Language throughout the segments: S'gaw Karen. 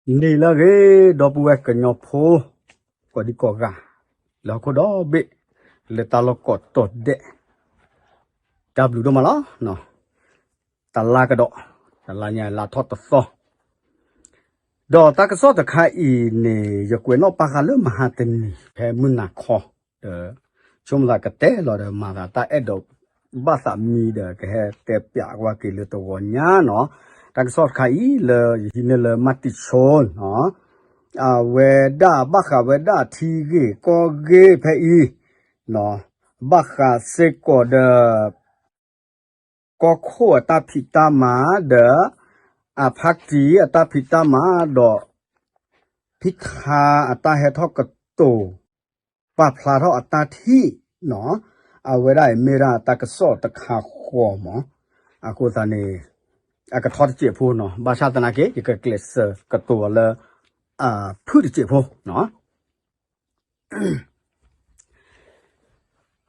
န့ၣ်လၢအဂ့ၤ ဒီပုၢ်ဝဲၢ်ကညီဖိ ကိးဒံကိးဂၤ လၢဟီၣ်ခိၣ်ဒီဘ့ၣ် လၢတၢ်လီၢ်ကိးတီၤဒဲး တၢ်ဘျုးဒိၣ်မးလီၤ. တလါကဒီး တလါညါလါထီၣ်တသီ ဒီးတၢ်ကစီၣ်တခါအံၤန့ၣ် ယကွဲးနီၣ်ပာ်ဃာ်လၢမဟါတနံၤ ဖဲမုၢ်နၤခီ ဒီး ဆိကမိၣ်သးကတဲလီၤဒီး မၤသးတၢ်အဲၣ်ဒိးဘၣ်သးမံဒီး ကဟဲတဲပၠးကွၢ်က့ၤလၢတဂီၤညါနီၤ. တၢ်ကစီၣ်တခါအံၤ လၢယဟံးန့ၢ်လၢမၤတံၤဆိနီၤ, အဝဲဒၣ်ဘၣ်ဃးဝဲဒၣ်ထံဂ့ၢ်ကီၢ်ဂ့ၢ်ဖဲအံၤ ဘၣ်ဃးစ့ၢ်ကီးဒီး ကီၢ်ခိၣ်အတၢ်ဖံးတၢ်မၤဒီး အဖါတံၢ်အတၢ်ဖံးတၢ်မၤဒီး ဖံထါအတၢ်ဟဲထီၣ်ကတိၤ ပာ်ဖျါထီၣ်အတၢ်ထံၣ်နီၤ, အဝဲဒၣ်အံၤမ့ၢ်ဒၣ်တၢ်ကစီၣ်တခါဃီမး, အဃိသတးန့ၣ် အကထီတစဲးဖိနီၤ, ဘၣ်ဆၣ်သနာ်က့ ယကကျဲးစၢးကတိၤအီၤလၢ ဖုၣ်တစဲးဖိနီ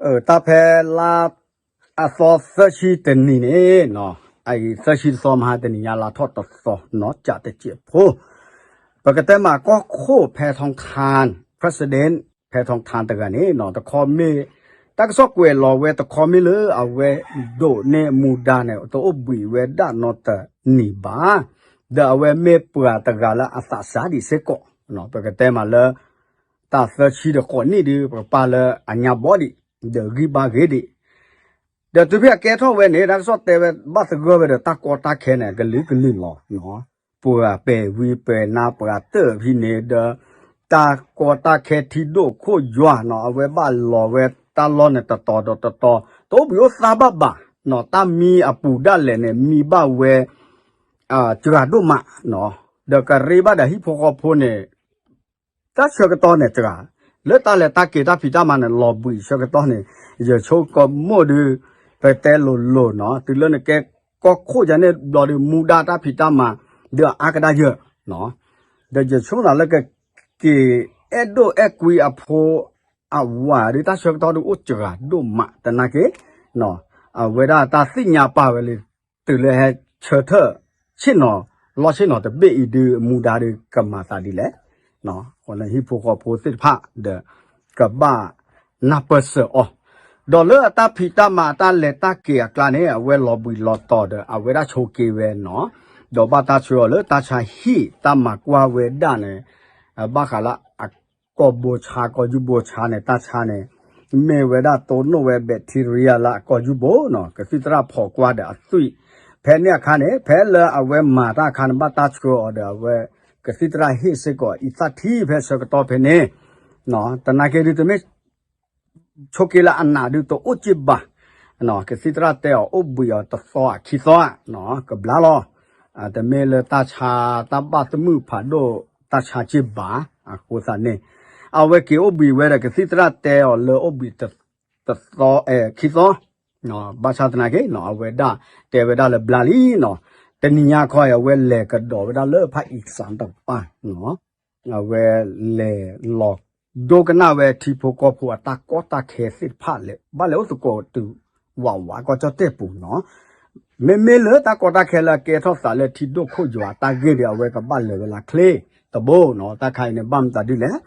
ၤ. တၢ်ဖဲလါအသီသၢဆံတနံၤန့ၣ်နီၤ, အအံၤသၢဆံတသီမဟါတနံၤညါလါထီၣ်တသီနီၤ, ကးတစဲးဖိ, ပကတဲမးကီၢ်ခိၣ်ဖဲထီထါ president ဖဲထီထါတဂၤန့ၣ်နီၤ, တခီမ့ၢ် တၢ်ကစီၣ်ကွဲးလီၤဝဲတခီမ့ၢ်လၢအဝဲဒိးန့ၢ်မူဒါန့ၣ် တအိၣ်ဘှံးဝဲဒၣ်နီတနံၤဘၣ်, ဒီးအဝဲမ့ၢ်ပှၤတဂၤလၢအသးစၢ်ဒံးစ့ၢ်ကီး, ပကတဲမးလၢ တၢ်သၢဆံဒီးဃိးနံၣ်ဒုး ပကပာ်လၢအညါဘီဒံး, ဒီးဂံၢ်ဘါဂ့ၤဒံး, ဒီးတုၤဖဲအကဲထီၣ်ဝဲန့ၣ် တၢ်ကစီၣ်တဲဝဲဘၣ်သဂၢၢ်ဝဲဒီးတၢ်ကီတၢ်ခဲန့ၣ် ကလုာ်ကလုာ်လီၤ. ပှၤပဲာ်ဝံပဲာ်နါပှၤတၢၢ်ဖဲန့ၣ်ဒီး တၢ်ကီတၢ်ခဲထံဒိၣ်ခိၣ်ယွၤနီၤ, အဝဲဘၣ်လီၤဝဲတၢ်လီၢ်န့ၣ်တတီၤဒီးတတီၤ, တအိၣ်ဘှံးအိၣ်သါဘၣ်ဘၣ်နီၤ, တၢ်မံအပူၤဒၣ်လဲာ်န့ၣ် မံဘၣ်ဝဲ စှၤဒိၣ်မးနီၤ, ဒီးကရ့ဘၣ်ဒီးဟံၣ်ဖိဃီဖိန့ၣ် တၢ်ဆၢကတီၢ်န့ၣ်စှၤ, လၢတၢ်လဲၤတၢ်က့ၤတၢ်ဖံးတၢ်မၤန့ၣ် လီၤဘှံးဆၢကတီၢ်န့ၣ်, ယဆိကမိၣ်ဒုး ပတဲလိၤလိၤနီၤ, တုၤလၢနကဲကီၢ်ခိၣ်ယၤန့ၣ်ဘျီဒုး မူဒါတၢ်ဖံးတၢ်မၤ ဒီးအါကဒါယၢၤနီၤ, ဒီးယဆိကမိၣ်သးလၢကက့ၤအဲၣ်ဒိၣ်အဲၣ်ကွံအဖိ အဝၤဒုး တၢ်ဆၢကတီၢ်ဒုးအိၣ်စှၤဒိၣ်မးသနာ်က့, အဝဲဒၣ်တၢ်သ့ၣ်ညါပာ်ဝဲလံ, တုၤလၢဟဲဆၢထၢၣ်ဆ့ၣ်နီၤ လီၢ်ဆ့ၣ်နီၤတဘ့ၣ်အံၤဒုး မူဒါဒုးကမၤသးဒ်လဲၣ်, ဟံၣ်ဖိဃီဖိသ့ၣ်တဖၣ်ဒီး ကဘၣ်နၢ်ပၢၢ်စၢၤအီၤ, ဒီးလၢအတၢ်ဖံးတၢ်မၤအတၢ်လဲၤတၢ်က့ၤအကျါန့ၣ် အဝဲလီၤဘှံးလီၤတီၤဒီး အဝဲဒၣ်ဆိးက့ဝဲနီၤ, ဒီးဘၣ်တၢ်ဆှၢအီၤလၢတၢ်ဆါဟံၣ်တၢ်မၤကွၢ်ဝဲဒၣ်န့ၣ်, ဘၣ်ဃးလၢအ ကီၢ်ဘိဆါ ကီၢ်ယူၢ်ဘိဆါန့ၣ် တၢ်ဆါန့ၣ် မ့ၢ်ဝဲဒၣ်တိၢ်နီၣ်ဝဲ bacteria လၢအကီၢ်ယူၢ်ဘိနီၤ, ကသံၣ်သရၣ်ဖီၣ်ကွၢ်ဒီးအသွံၣ်, ဖဲန့ၣ်အခါန့ၣ် ဖဲလၢအဝဲမၤတၢ်အခါန့ၣ် ဘၣ်တၢ်ဆှၢအီၤဒီးအဝဲ ကသံၣ်သရၣ်ဟ့ၣ်စ့ၢ်ကီးအံသၣ်ထံဖဲဆၢကတီၢ်ဖဲန့ၣ်, သနာ်က့ဒုးတမ့ၢ် ဆိးက့လၢအနးဒုးတအိၣ်က့ဘၣ်, ကသံၣ်သရၣ်တဲအီၤအိၣ်ဘှံးအီၤတသီအခံသီဧါ, ကဘျါလီၤ, တမ့ၢ်လၢတၢ်ဆါတၢ်ဘၣ်သမုၣ်ဖးဒိၣ်တၢ်ဆါက့ဘၣ်, အဃိသတးန့ၣ် အဝဲက့ၤအိၣ်ဘှံးဝဲဒီးကသံၣ်သရၣ်တဲအီၤလၢအိၣ်ဘှံးတသီ, ခံသီ, ဘၣ်ဆၣ်သနာ်က့ အဝဲဒၣ်တဲဝဲဒၣ်လၢဘျါလံနီၤ, တနံၤညါခီအံၤ အဝဲလဲၤကဒီးဝဲဒၣ်လၢဖးအံၣ်စၣ်တပၤ အဝဲလဲၤလီၤဒိကနၣ်ဝဲထံဖိကီၢ်ဖိအတၢ်ကီတၢ်ခဲသ့ၣ်တဖၣ်လဲၣ်, ဘၣ်လဲၤအိၣ်သကိးတုၤဝးဝးကီၢ်ကၠီၣ်တဲၣ်ပူၤနီၤ, မ့မ့ၢ်လၢတၢ်ကီတၢ်ခဲလၢအကဲထီၣ်သးလၢထံဒိၣ်ခိၣ်ယွၤအတၢ်ဂ့ၢ်ဒီး အဝဲကဘၣ်လဲၤဝဲလၢချ့တဘိနီၤ, တၢ်ခါအံၤန့ၣ် ဘၣ်မတၤဒ်လဲၣ်,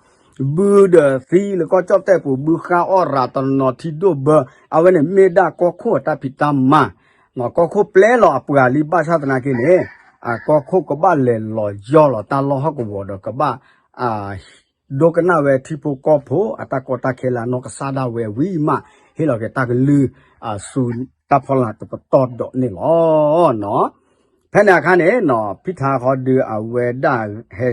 ဘုဒီးသံလၢကီၢ်ကၠီၣ်တဲၣ်ပူၤ ဘုဃါအီၣ်ရၤတနီၤထံဒိၣ်ဘၢ, အဝဲန့ၣ်မ့ၢ်ဒၣ်ကီၢ်ခိၣ်အတၢ်ဖံးတၢ်မၤ ကီၢ်ခိၣ်ပျဲလီၤအပှၤလံ ဘၣ်ဆၣ်သနာ်က့န့ၣ်, အကီၢ်ခိၣ်ကဘၣ်လဲၤလီၤယီၢ်လီၤတၢ်လီၢ်ဟီၣ်ကဝီၤဒီးကဘၣ် ဒိကနၣ်ဝဲထံဖိကီၢ်ဖိအတၢ်ကီတၢ်ခဲလၢအနီၢ်ကစၢ်ဒၣ်ဝဲဝံၤမး ဟ့ၣ်လီၤက့ၤတၢ်ကလုၢ် ဆူတၢ်ဖီလာ်တပတီၢ်ဒီးန့ၣ်လီၤ. ဖဲန့ၣ်အခါန့ၣ်နီၤ ဖံထါဃီဒုးအဝဲဒၣ်ဟဲ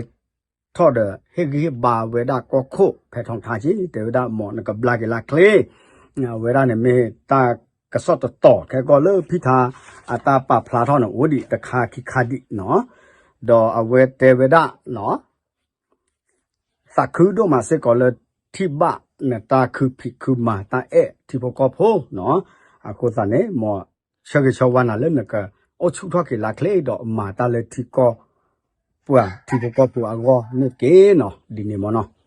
ထီၣ်ဒီး ဟ့ၣ်ဂံၢ်ဟ့ၣ်ဘါဝဲဒၣ်ကီၢ်ခိၣ်ဖဲထီထါက့ တဲဝဲဒၣ်မ်နကဘျါက့ၤလၢချ့, အဝဲဒၣ်န့ၣ်မ့ၢ်တၢ်ကစီၣ်တတီၤခဲကီၢ်လၢဖံထါအတၢ်ပာ်ဖျါထီၣ်န့ၣ် အိၣ်ဒံးတခါခံခါဒံးနီၤ, ဒီးအဝဲတဲဝဲဒၣ် သးခုဒိၣ်မးစ့ၢ်ကီးလၢထံၣ်ဘၣ်နတၢ်ခုဖံးခုမၤတၢ်အဲၣ်ထံဖိကီၢ်ဖိနီၤ, အဃိသတးန့ၣ် မ်ဆၢဂ့ၤဆၢဝါနၤလၢနကအိၣ်ဆူၣ်ထီၣ်က့ၤလၢချ့ဒီးမၤတၢ်လၢထံကီၢ်ပှၤထံဖိကီၢ်ဖိအဂီၢ်န့ၣ်တက့ၢ်နီၤ, ဒ်န့ၣ်မ့ၢ်နီၤ.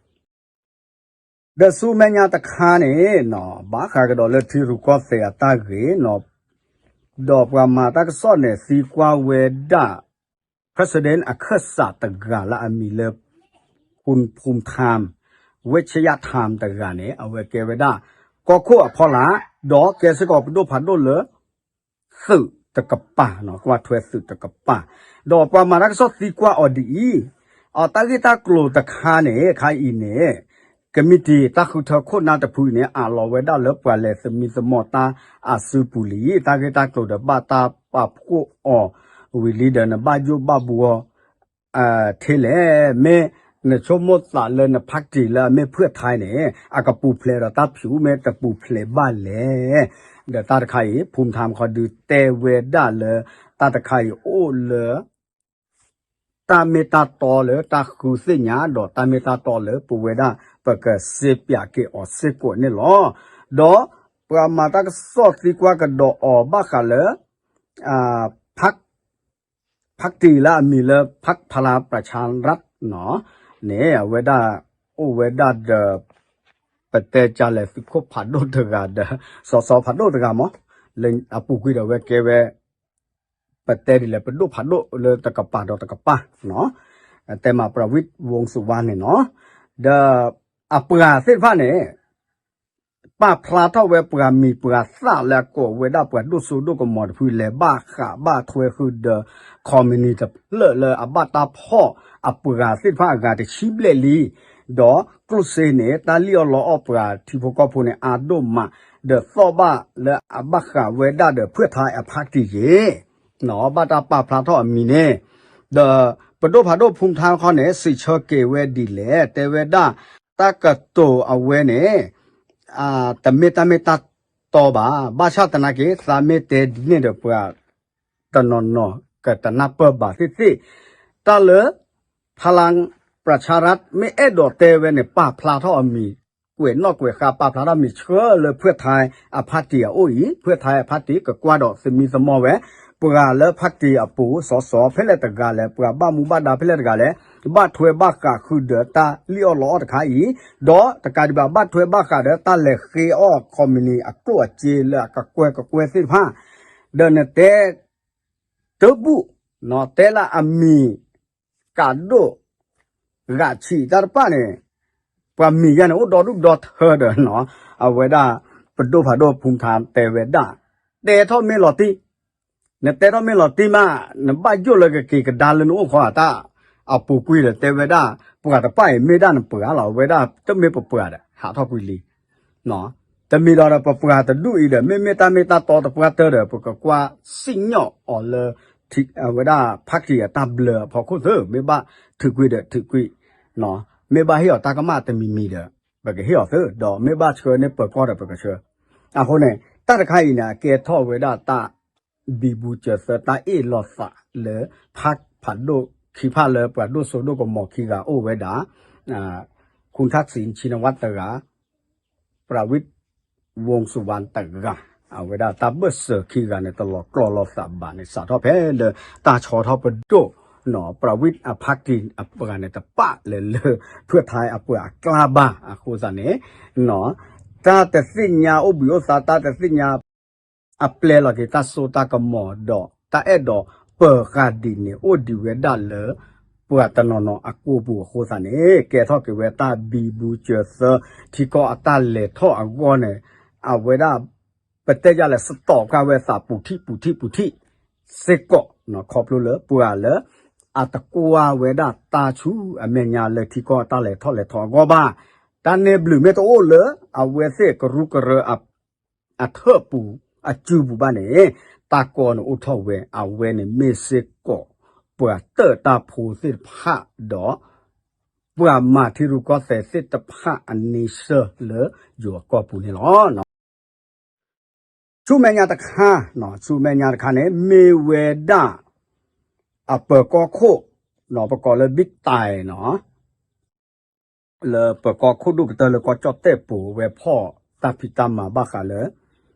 ဒီးဆူမဲာ်ညါတခါန့ၣ်နီၤ ဘၣ်ဃးကဒီးလၢထံရူၢ်ကီၢ်သဲးအတၢ်ဂ့ၢ်နီၤ, ဒီးပှၤမၤတၢ်ကစီၣ်န့ၣ်သံကွၢ်ဝဲဒၣ် president အခၢၣ်စးတဂၤလၢအမံၤလၢ ဖူၣ် ဖူၣ်ထၣ် ဝ့ၣ်ဆယၣ်ထၣ်တဂၤန့ၣ် အဝဲကဲဝဲဒၣ် ကီၢ်ခိၣ်အဖီလာ် ဒီးကဲစ့ၢ်ကီးပဒိၣ်ဖးဒိၣ်လၢ သုးတကပၤ, ကွၢ်ထွဲသုးတကပၤ, ဒီးပှၤမၤတၢ်ကစီၣ်သံကွၢ်အီၤဒ်အံၤ, အတၢ်ဂ့ၢ်တၢ်ကျိၤတခါန့ၣ် ခါအံၤန့ၣ် ကမံးတံာ်တၢ်ဃုထၢခိၣ်နၢ်တဖုအံၤန့ၣ် အးလီၤဝဲဒၣ်လၢပှၤလဲၤသမံသမိးတၢ်အစုပူၤလံ, တၢ်ဂ့ၢ်တၢ်ကျိၤဒီးဘၣ်တၢ်ပာ်ဖှိၣ်အီၤဝံၤလံဒီး နဘၣ်ယိၣ်ဘၣ်ဘှီ ထဲလဲၣ်, မ့ၢ်နဆိကမိၣ်သးလၢနဖးတံၢ်လၢအမ့ၢ်ဖုၣ်ထၣ်န့ၣ် အကပူၤဖျဲးဒီးတၢ်ဖၠူး မ့ၢ်တပူၤဖျဲးဘၣ်လဲၣ်, ဒီးတၢ်တခါအံၤ ဖူၣ်ထၣ်ခီဒုးတဲဝဲဒၣ်လၢ တၢ်တခါအံၤအိၣ်လၢ တၢ်မ့ၢ်တၢ်တီလၢတၢ်ဃုသ့ၣ်ညါ ဒီးတၢ်မ့ၢ်တၢ်တီလၢပဝဲဒၣ်ပကစ့ပၠးက့ၤအီၤစ့ၢ်ကီးန့ၣ်လီၤ. ဒီးပှၤမၤတၢ်ကစီၣ်သံကွၢ်ကဒီးအီၤဘၣ်ဃးလၢ ဖးတံၢ်လၢအမံၤလၢ ဖးဖလၢပြၤဆါရၢ် န့ၣ် အဝဲဒၣ်အိၣ်ဝဲဒၣ်ဒီး ပတဲကလဲၣ် သုးခိၣ်ဖးဒိၣ်တဂၤဒီး စီၤစီၤဖးဒိၣ်တဂၤမး လၢအပူၤကွံာ်ဒီးဝဲကဲဝဲ ပတဲဒ်လဲၣ် ပဒိၣ်ဖးဒိၣ်လၢတကပၤဒီးတကပၤ တဲမး ပြၤဝံး ဝူၤစူၤဝါ န့ၣ်နီၤ, ဒီးအပှၤသ့ၣ်တဖၣ်န့ၣ် ပာ်ဖျါထီၣ်ဝဲပှၤမံၤပှၤသၣ်လၢအကိးဝဲဒၣ်ပှၤဒိၣ်စိဒိၣ်ကမီၤတဖု လဲၤဘၣ်ဃးဘၣ်ထွဲဃုာ်ဒီး ခီမနံၤတဖျၢၣ်လၢအဘၣ်တၢ်ဖီၣ်အပှၤသ့ၣ်တဖၣ်အဂၤတဆံဘျဲၣ်လံ, ဒီးကျိၣ်စ့န့ၣ် တၢ်လံၣ်အီၣ်လီအီၣ်ပှၤထံဖိကီၢ်ဖိန့ၣ်အါဒိၣ်မး, ဒီးသီၣ်ဘၣ်လၢအဘၣ်ဃးဝဲဒၣ်ဒီးဖုၣ်ထၣ်အဖးတံၢ်ယ့ၣ် ဘၣ်တၢ်ပာ်ဖျါထီၣ်အမံၤန့ၣ်, ဒီးပဒိၣ်ဖးဒိၣ်ဖူထါခီန့ၣ် စံးဆၢက့ၤဝဲဒ်လဲၣ် တဲဝဲဒၣ် တၢ်ကတိၤအဝဲန့ၣ် တမ့ၢ်တၢ်မ့ၢ်တၢ်တီဘၣ်, ဘၣ်ဆၣ်သနာ်က့ သးမ့ၢ်တဲဒ်န့ၣ်ဒီးပှၤ တနီၤနီၤကတနၢ်ပၢၢ်ဘၣ်သ့ၣ်သ့ၣ်, တၢ်လၢ ဖလၢပြၤဆါရၢ် မ့ၢ်အဲၣ်ဒိးတဲဝဲန့ၣ် ပာ်ဖျါထီၣ်အမံၤ ကွဲးနီၣ်ကွဲးဃါ ပာ်ဖျါထီၣ်မံၤဆှၢလၢဖုၣ်ထၣ်အဖးတံၢ်အအိၣ်အံၤ, ဖုၣ်ထၣ်အဖးတံၢ်ကကွၢ်ဒီးသမံသမိးဝဲ ပှၤလၢဖးတံၢ်အပူၤ စီၤစီၤဖဲလဲၣ်တဂၤလဲၣ်, ပှၤဘၣ်မူဘၣ်ဒါဖဲလဲၣ်တဂၤလဲၣ်, ဘၣ်ထွဲဘၣ်ဃးဃုာ်ဒီးတၢ်လံၣ်အီၣ်လီအီၣ်တခါအံၤ, ဒီးတကးဒံးဘၣ် ဘၣ်ထွဲဘၣ်ဃးဒီးတၢ်လဲၤဃ့အီၣ်ခီမနံၤအကျိၣ်အစ့လၢအကကွဲၢ်ကကွဲၢ်သ့ၣ်တဖၣ်, ဒီးနတဲ တဘူၣ်, တဲလၢအမံၤ ကးဒိၣ် ဂာ်ဆံးတၢ်တဖၣ်န့ၣ်, ပှၤမံၤယါန့ၣ် အိၣ်ဒီဒူၣ်ဒီထၢဒီးနီၤ, အဝဲဒၣ် ပဒိၣ်ဖးဒိၣ်ဖူထါတဲဝဲဒၣ်, တဲထီၣ်မ့ၢ်လီၤတံၢ်, နတဲထီၣ်မ့ၢ်လီၤတံၢ်မး, နဘၣ်ယိၣ်လၢကက့ၤကဒါလၢနအိၣ်ခီအတၢ်, အပူၤကွံာ်ဒီးတဲဝဲဒၣ်, ပှၤတဖၣ်အံၤမ့ၢ်ဒၣ်နပှၤလီၤ, အဝဲဒၣ်တမ့ၢ်ပပှၤဒီး ဟးထီၣ်ကွံာ်လံ တမံၤဒီးပပှၤတဒူၣ်အံၤဒီး မ့မ့ၢ်တၢ်မ့ၢ်တၢ်တီတပှၢ်တၢၢ်ဒီး ပကကွၢ်စံၣ်ညီၣ်အီၤလၢ အဝဲဒၣ်ဖးတံၢ်အတၢ်ဘျၢအဖီခိၣ်သ့, မ့ၢ်ဘၣ်ထုးကွံာ်ဒီးထုးကွံာ်, မ့ၢ်ဘၣ်ဟ့ၣ်အီၤတၢ်ကမၣ်တမံၤမံၤဒီး ပကဟ့ၣ်အီၤသ့, ဒီးမ့ၢ်ဘၣ်ဆှၢန့ၢ်ပၢၤကီၢ်ဒီးပကဆှၢ. အဃိန့ၣ် တၢ်တခါအံၤန့ၣ် အကဲထီၣ်ဝဲဒၣ်တၢ် ဘံဘူစၢၤသၢ တၢ်အ့ၣ်လိာ်သးလၢ ဖးဖးဒိၣ်ခံဖၣ်လၢပှၤဒိၣ်စိဒိၣ်ကမီၤခံဂၤအိၣ်ဝဲဒၣ် ခူၣ်ထၣ်စံး ဆံနဝၣ်တဂၤ, ပြၤဝံး ဝူၤစူၤဝါတဂၤ, အဝဲဒၣ်တၢ်ဘၢၣ်စၢၤခံဂၤန့ၣ် တလီၤကျီလိာ်သးဘၣ်န့ၣ် စးထီၣ်ဖဲလၢတၢ်ဆီထီၣ်ပဒိၣ် ပြၤဝံးအဖးတံၢ်အပှၤန့ၣ် တပာ်လၢလၢ ဖုၣ်ထၣ်အပှၤအကျါဘၣ်အဃိသတးန့ၣ် တၢ်တသ့ၣ်ညါအိၣ်ဘှံးအိၣ်သါ တၢ်တသ့ၣ်ညါ အပျဲလီၤက့ၤတၢ်စိတၢ်ကမီၤဒီး တၢ်အဲၣ်ဒိးပၢၤဃာ်ဒ်န့ၣ် အိၣ်ဒံးဝဲဒၣ်လၢ ပှၤတနီၤနီၤအကိာ်ပူၤအဃိသတးန့ၣ် ကဲထီၣ်က့ၤဝဲတၢ်ဘံဘူစၢၤသၢ ထံကီၢ်အတၢ်လဲၤထီၣ်အဂီၢ်န့ၣ် အဝဲဒၣ် ပတဲယလဲၣ် စတီၣ်ဃာ်ဝဲသးပူၤထံၣ်ပူၤထံၣ်ပူၤထံၣ် စ့ၢ်ကီး ခီဖျိလၢပှၤလၢ အတကွၢ်ဝဲဒၣ်တၢ်ဆူအမဲာ်ညါလၢထံကီၢ်အတၢ်လဲၤထီၣ်လဲၤထီအဂီၢ်ဘၣ်. တၢ်န့ၢ်ဘျုးမ့ၢ်တအိၣ်လၢ အဝဲသ့ၣ်ကရူၢ်ကရၢ အထၢၣ်ပူၤ အစုပူၤဘၣ်န့ၣ် တၢ်ကီန့ၣ်အိၣ်ထီၣ်ဝဲ အဝဲန့ၣ်မ့ၢ်စ့ၢ်ကီး ပှၤတၢၣ်တၢ်ဖိသ့ၣ်တဖၣ်ဒီး ပှၤမၤထံရူၢ်ကီၢ်သဲးသ့ၣ်တဖၣ်အန့ဆၢၣ်လၢယိၤအကီၢ်ပူၤန့ၣ်လီၤ. ဆူမဲာ်ညါတခါ, ဆူမဲာ်ညါတခါန့ၣ် မ့ၢ်ဝဲဒၣ် အပၢၤကီၢ်ခိၣ်, ပကိးလၢ Big Thai နီၤ လၢပၢၤကီၢ်ခိၣ်ဒိၣ်ကတၢၢ်လၢကီၢ်ကၠီၣ်တဲၣ်ပူၤ အဝဲဖီၣ်တၢ်ဖံးတၢ်မၤဘၣ်ဃးလၢ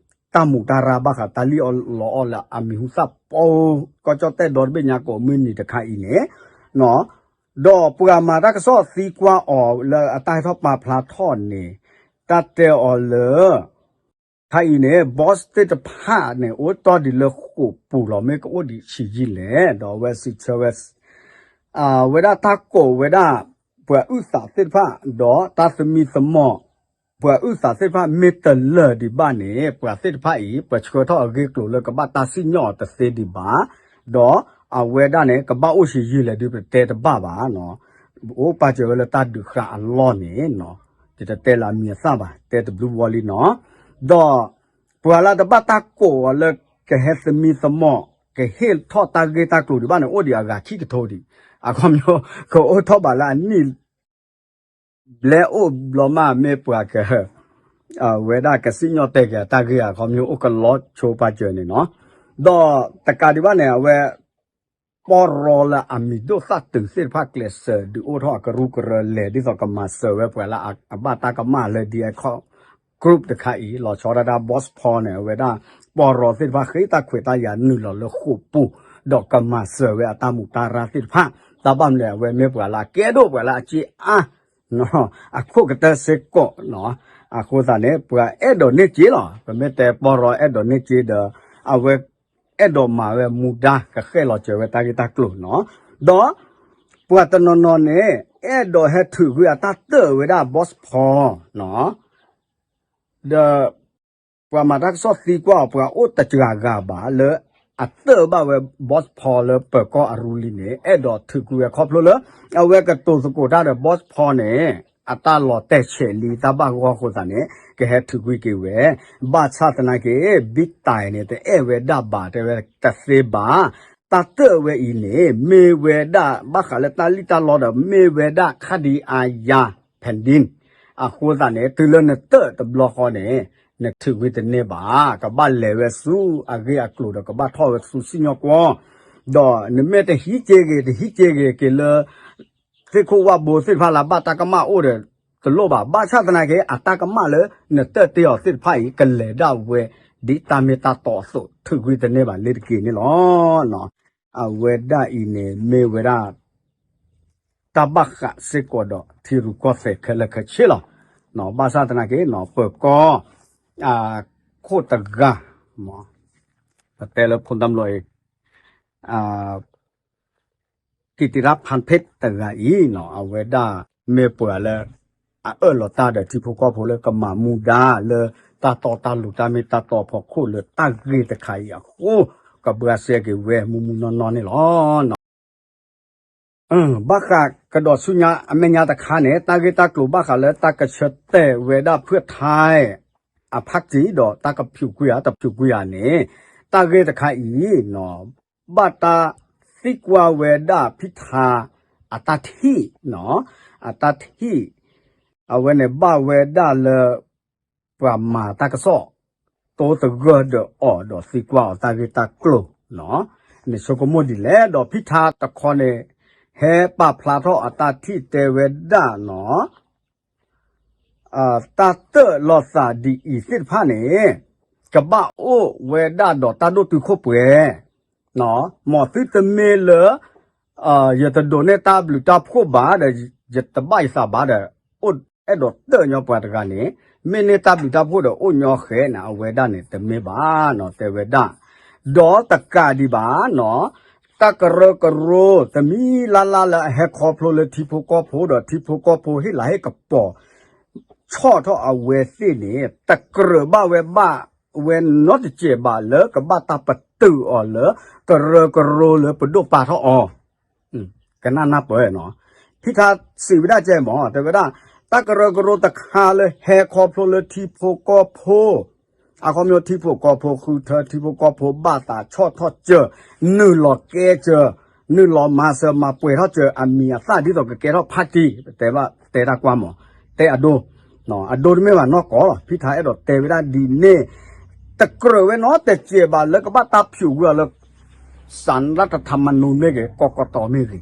တၢ်မူးတၢ်ရၢ်ဘၣ်ဃးတၢ်လံၣ်အီၣ်လီအီၣ်လၢအမံၤဟူသၣ်ပီ ကီၢ်ကၠီၣ်တဲၣ်ဒီတဘ့ၣ်ညါကိးမုၢ်နံၤတခါအံၤန့ၣ်, ဒီးပှၤမၤတၢ်ကစီၣ်သံကွၢ်အီၤလၢအတၢ်ဟဲထီၣ်ပာ်ဖျါထီၣ်န့ၣ်, တၢ်တဲအီၤလၢ ခါအံၤန့ၣ် boss သ့ၣ်တဖၣ်န့ၣ် အိၣ်တီၢ်ဒံးလၢဃိာ်ပူၤလီၤ မ့ၢ်ကအိၣ်ဒံးဆံးယံာ်လဲၣ်, ဒီးအဝဲစံးဆၢဝဲ အဝဲဒၣ်တၢ်ကိးဝဲဒၣ် ပှၤအုၣ်သးသ့ၣ်တဖၣ် ဒီးတၢ်သမံသမိး ပှၤအုၣ်သးသ့ၣ်တဖၣ်မ့ၢ်တလၢာ်ဒံးဘၣ်န့ၣ် ပှၤသ့ၣ်တဖၣ်အံၤ ပှၤဆှၢထီၣ်အဂ့ၢ်အကျိၤလၢကဘၣ်တၢ်စံၣ်ညီၣ်အီၤတသ့ဒံးဘၣ်, ဒီးအဝဲဒၣ်န့ၣ် ကဘၣ်အိၣ်ဆံးယံာ်လဲၣ်ဒုးပတဲတဘၣ်ဘၣ်နီၤ, အိၣ်ပာ်စၢၤဝဲလၢတၢ်ဒုးဃာ်အလီၢ်န့ၣ်နီၤ, ယတတဲလၢအမံၤအသၣ်ဘၣ် တဲတဘျုးဝီလံနီၤ, ဒီး ပှၤလၢတဘၣ်တၢ်ကိးအီၤလၢကဟဲသမံသမိး ကဟ့ၣ်ထီၣ်တၢ်ဂ့ၢ်တၢ်ကျိၤဒံးဘၣ်န့ၣ် အိၣ်ဒံးအဂၤခံကထိဒံး, အခီပညီ ကအိၣ်ထီၣ်ဘၣ်လၢအနံၣ် ဘျဲအိၣ်ဘျီမး မ့ၢ်ပှၤက ဝဲဒၣ်ကစံၣ်ညီၣ်တဲာ်က့ၤအတၢ်ဂ့ၢ် အခီပညီအိၣ်ကလီဆိပာ်စၢၤန့ၣ်နီၤ, ဒီးတကးဒံးဘၣ်န့ၣ် အဝဲ ပီၢ်ရီလၢအမံၤဒိၣ်သၣ်တုၤသ့ၣ်တဖၣ်ကျဲးစၢးဒုးအိၣ်ထီၣ်အကရူၢ်ကရၢလဲၤ ဒ်သိးကမၤစၢၤဝဲပှၤလၢအဘၣ်တၢ်ကမၣ်လၢဒ်အ group တခါအံၤ လီၤဆီဒၣ်တၢ် Boss Paul န့ၣ် အဝဲဒၣ် ပီၢ်ရီသ့ၣ်တဖၣ်ဃ့တၢ်ခွဲးတၢ်ယာ်နုာ်လီၤလၢဃိာ်ပူၤ ဒီးကမၤစၢၤဝဲအတၢ်မူးတၢ်ရၢ်သ့ၣ်တဖၣ်, တၢ်ဘၣ်မနုၤလဲၣ် အဝဲမ့ၢ်ပှၤလၢအကဲဒိၣ်ပှၤလၢအစ့အါ အခိၣ်ကတၢၢ်စ့ၢ်ကီးနီၤ, အဃိသတးန့ၣ် ပှၤအဲၣ်ဒိးန့ၢ်စ့လီၤ, ပမ့ၢ်တဲပီၢ်ရီအဲၣ်ဒိးန့ၢ်စ့ဒီး အဝဲ အဲၣ်ဒိးမၤဝဲမူဒါ ကဃဲၣ်လီၤစၢၤဝဲတၢ်ဂ့ၢ်တၢ်ကျိၤနီၤ, ဒီး ပှၤတနီၤနီၤန့ၣ် အဲၣ်ဒိးဟဲထုးကွံာ်အတၢ်တၢၣ်ဝဲဒၣ် Boss Paul နီၤ ဒီး ပှၤမၤတၢ်ကစီၣ်သံကွၢ်အီၤ ပှၤအိၣ်တစှၤဂၤဘၣ်လၢအတၢၣ်ဘၣ်ဝဲ Boss Paul လၢပၢၤကီၢ်အရူလံန့ၣ် အဲၣ်ဒိးထုးကွံာ်ဝဲခီဖျိလၢ အဝဲကတိၤသကိးတၢ်ဒီး Boss Paul န့ၣ် အတၢ်လီၤတဲာ်ဆဲးလံတၢ်ဘၣ်ဂီၢ်အဃိသတးန့ၣ် ကဟဲထုးကွံာ်က့ၤဝဲ, ဘၣ်ဆၣ်သနာ်က့ ဘံတၢ်န့ၣ် တအဲၣ်ဝဲဒၣ်ဘၣ် တဲဝဲတသ့ဘၣ်, တၢ်တၢၣ်ဝဲအံၤန့ၣ် မ့ၢ်ဝဲဒၣ် ဘၣ်ဃးလၢတၢ်လံၣ်တၢ်လီဒီး မ့ၢ်ဝဲဒၣ် ခါဒံအါယၤ ဖဲဒ့ၣ် အဃိသတးန့ၣ် တုၤလၢနတၢၣ်တဘျီဃီန့ၣ် နထုးကွံာ်တန့ၢ်ဘၣ်, ကဘၣ်လဲၤဝဲဆူအဂ့ၢ်အကျိၤဒီး ကဘၣ်ထီၣ်ဝဲဆူစံၣ်ညီၣ်ကွီၢ်, ဒီးနမ့ၢ်တဟံးက့ၤဂ့ၤ တဟံးက့ၤဂ့ၤက့ၤလၢ သ့ၣ်ခိၣ်ဝၣ်ဘိသ့ၣ်တဖၣ်လၢဘၣ်တၢ်ကမၣ်အိၣ်ဒီး တလိၣ်ဘၣ်, ဘၣ်ဆၣ်သနာ်က့ အတၢ်ကမၣ်လၢနတၢၣ်တ့ၢ်အီၤသ့ၣ်တဖၣ်အံၤ ကလဲၤဒၣ်ဝဲ ဒ်တၢ်မ့ၢ်တၢ်တီအသိး ထုးကွံာ်တန့ၢ်ဘၣ်လ့ၤတက့ၤန့ၣ်လီၤ. အဝဲဒၣ်အံၤန့ၣ် မ့ၢ်ဝဲဒၣ် တၢ်ဘၣ်ဃးစ့ၢ်ကီးဒီးထံရူၢ်ကီၢ်သဲးခဲလၢာ်ခဲဆ့လီၤ. ဘၣ်ဆၣ်သနာ်က့ ပၢၤကီၢ် ခိၣ်တဂၤ ပတဲလၢဖိသၣ်မလိၤအံၤ ကံၣ်တံရၣ်ဖၣ်ဖ့းတဂၤအံၤနီၤ အဝဲဒၣ်မ့ၢ်ပှၤလၢ အအၢၣ်လီၤတၢ်ဒီးထံဖိကီၢ်ဖိလၢကမၤမူဒါလၢ တၢ်တီတၢ်လိၤတၢ်မ့ၢ်တၢ်တီအဖီခိၣ်လၢတၢ်ဂ့ၢ်တခါအံၤအဃိ ကဘှါစဲက့ၤဝဲမူမူနီၢ်နီၢ်န့ၣ်လီၤ. ဘၣ်ဃးကဒီးဆူညါအမဲာ်ညါတခါန့ၣ် တၢ်ဂ့ၢ်တၢ်ကျိၤဘၣ်ဃးလၢတၢ်ကဆၢတဲာ်ဝဲဒၣ်ဖုၣ်ထါ အဖါတံၢ်ဒီးတၢ်ကဖၠူးကွံာ်ဧါ တဖၠူးကွံာ်ဧါန့ၣ် တၢ်ဂ့ၢ်တခါအံၤ ဘၣ်တၢ်သံကွၢ်ဝဲဒၣ်ဖံထါ အတၢ်ထံၣ် အတၢ်ထံၣ် အဝဲန့ၣ်ဘၣ်ဝဲဒၣ်လၢ ပှၤမၤတၢ်ကစီၣ် တိသဂၢၢ်ဒီးအီၤဒီးသံကွၢ်အီၤတၢ်ဂ့ၢ်တၢ်ကျိၤ နဆိကမိၣ်ဒ်လဲၣ် ဒီးဖံထါတခီန့ၣ် ဟဲပာ်ဖျါထီၣ်အတၢ်ထံၣ်တဲဝဲဒၣ်နီၤ တၢ်တၢၣ်လိာ်သးဒ်အံၤသ့ၣ်တဖၣ်န့ၣ် ကဘၣ်အိၣ်ဝဲဒၣ်ဒီးတၢ်ဒိၣ်တုာ်ခိၣ်ပှဲၤ, မ်သုတမ့ၢ်လၢ ယတဒိးန့ၢ်တၢ်ဘျုးတၢ်ဖှိၣ်ဘၣ်ဒီး ယတဘၣ်ယသးဘၣ်ဒီး အိၣ်အဲၣ်ဒိးတၢၣ်ညီပှၤတဂၤန့ၣ် မ့ၢ်န့ၢ်တၢ်ဘျုးတၢ်ဖှိၣ်ဒီးအိၣ်ညီဃဲန့ၣ် အဝဲဒၣ်န့ၣ် တမ့ၢ်ဘၣ်နီၤ တဲဝဲဒၣ် ဒီးတကးဒံးဘၣ်နီၤ တၢ်ကရၢကရိ တမံၤလၢ်လၢ်လၢအဟဲခီဖျိလၢထံဖိကီၢ်ဖိဒီးထံဖိကီၢ်ဖိဟ့ၣ်လၤဟ့ၣ်ကပီၤ ဆီၣ်ထီၣ်အဝဲသ့ၣ်န့ၣ် တကြၢးဘၣ်ဝဲဘၣ်ဝဲနီတစဲးဘၣ်လၢကဘၣ်တၢ်ပတုာ်အီၤလၢ ကရၢကရိလၢပဒိၣ်ပာ်ထီၣ်အီၤ ကနၣ်နၢ်ပၢၢ်နီၤ ဖံထါစံးဝဲဒၣ်ကဲမး တဲဝဲဒၣ် တၢ်ကရၢကရိတခါလၢဟဲခီဖျိလၢထံဖိကီၢ်ဖိ အခီပညီထံဖိကီၢ်ဖိဃုထၢ ထံဖိကီၢ်ဖိဘၣ်သးဆီၣ်ထီၣ်စၢၤ နုာ်လီၤကဲစၢၤ နုာ်လီၤမၤစၢၤမၤပှဲၤထီၣ်စၢၤ အမံၤအသၣ်ဒ်သိးကကဲထီၣ်ဖါတံၢ် တဲဘၣ်တဲတၢ်ကွၢ်မး တဲအဒိ အဒိတမ့ၢ်ဘၣ်နီၢ်ကီၢ်လီၤ ဖံထါအဲၣ်ဒိးတဲဝဲဒၣ်ဒ်န့ၣ် တကြၢးဝဲနီတစဲးဘၣ်လၢကဘၣ်တၢ်ဖၠူးကွံာ်အီၤလၢ စၤရၣ်တထးမနိမ့ၢ်ဂ့ၤ ကီၢ်ကီၢ်တီမ့ၢ်ဂ့ၤ